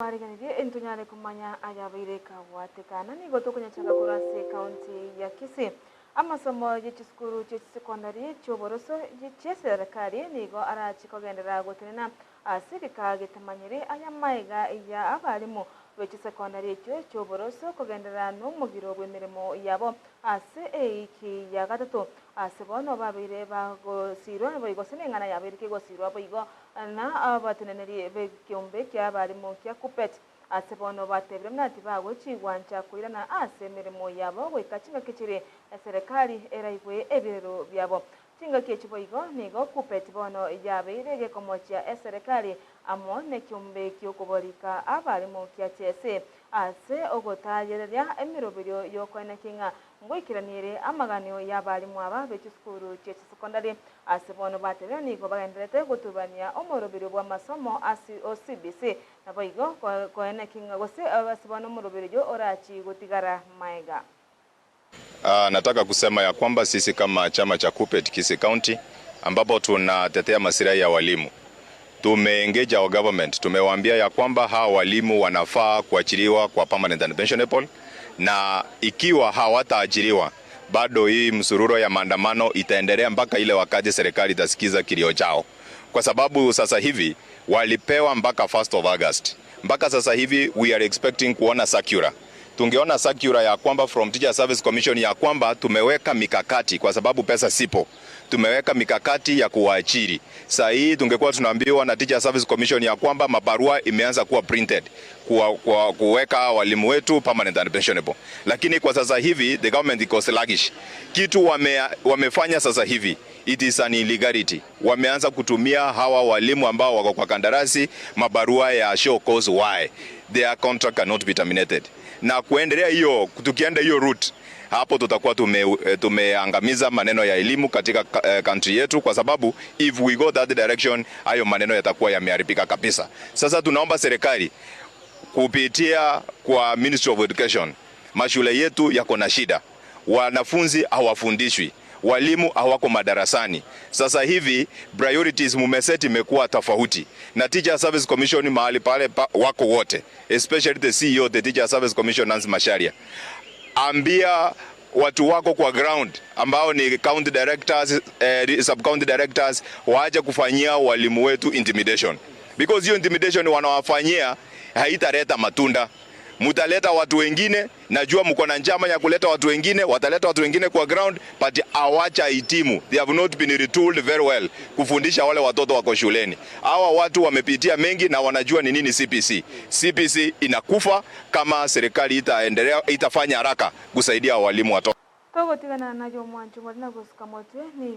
Twariganirie intonyare komanya ayabeire kagwatekana. Nigo tokonyachaka korwa ase ekaunti ya Kisii. Amasomo ye chisukuru chie chisekondari chi'oboroso chi'eserekari nigo arache kogenderera gotenena ase egeka getamanyiri aya maega ya abalimu be chisekondari echio chi'oboroso kogenderera nomogiro bw'emeremo yabo ase eiki ya gatato ase bono babeire bagosirwa boigo gose neng'ana yabeire kegosirwa boigo na abateneneri b'ekeombe ki'abalimu kia Kuppet. Ase bono batebire buna tibagochigwancha koirana ase emeremo yabo goika chingaki chiri eserekari eraigwe ebirero biabo. Chingaki echi boigo nigo Kuppet bono yabeire gekomochia eserekari amo nekeombe ki'okoborika abalimu kia TSC ase ogotayereria emeroberio y'okoenekia ng'a ngoikeraniere amaganio y'abalimu aba be chisukuru chie chisekondari. Ase bono batebire nigo bagendererete gotubania omoroberio bw'amasomo ase o CBC naboigo koenekia ng'a gose ase bono omoroberio orachi gotigara maega. Nataka kusema ya kwamba sisi kama chama cha KUPPET Kisii County, ambapo tunatetea masilahi ya walimu, tumeengage our government, tumewaambia ya kwamba hawa walimu wanafaa kuachiliwa kwa permanent and pensionable, na ikiwa hawataachiliwa bado hii msururo ya maandamano itaendelea mpaka ile wakati serikali itasikiza kilio chao, kwa sababu sasa hivi walipewa mpaka 1st of August. Mpaka sasa hivi we are expecting kuona circular, tungeona circular ya kwamba from Teacher Service Commission ya kwamba tumeweka mikakati, kwa sababu pesa sipo, tumeweka mikakati ya kuwaajiri. Saa hii tungekuwa tunaambiwa na Teacher Service Commission ya kwamba mabarua imeanza kuwa printed kuweka walimu wetu permanent and pensionable, lakini kwa sasa hivi the government iko sluggish. Kitu wamefanya sasa hivi, it is an illegality. Wameanza kutumia hawa walimu ambao wako kwa kandarasi mabarua ya show cause why their contract cannot be terminated. Na kuendelea hiyo, tukienda hiyo route hapo tutakuwa tumeangamiza maneno ya elimu katika country yetu, kwa sababu if we go that direction, hayo maneno yatakuwa yameharibika kabisa. Sasa tunaomba serikali kupitia kwa Ministry of Education, mashule yetu yako na shida, wanafunzi hawafundishwi, walimu hawako madarasani. Sasa hivi priorities mumeset imekuwa tofauti, na Teacher Service Commission mahali pale wako wote, especially the CEO, the Teacher Service Commission, Nancy Macharia, ambia watu wako kwa ground ambao ni county directors, sub county directors waache kufanyia walimu wetu intimidation, because hiyo intimidation wanawafanyia haitaleta matunda. Mutaleta watu wengine, najua mko na njama ya kuleta watu wengine, wataleta watu wengine kwa ground, but hawajahitimu, they have not been retooled very well kufundisha wale watoto wako shuleni. Hawa watu wamepitia mengi na wanajua ni nini CBC. CBC inakufa kama serikali itaendelea itafanya haraka kusaidia walimu watoto. Togotigana nayo mwancho mori na gosuka motwe ni.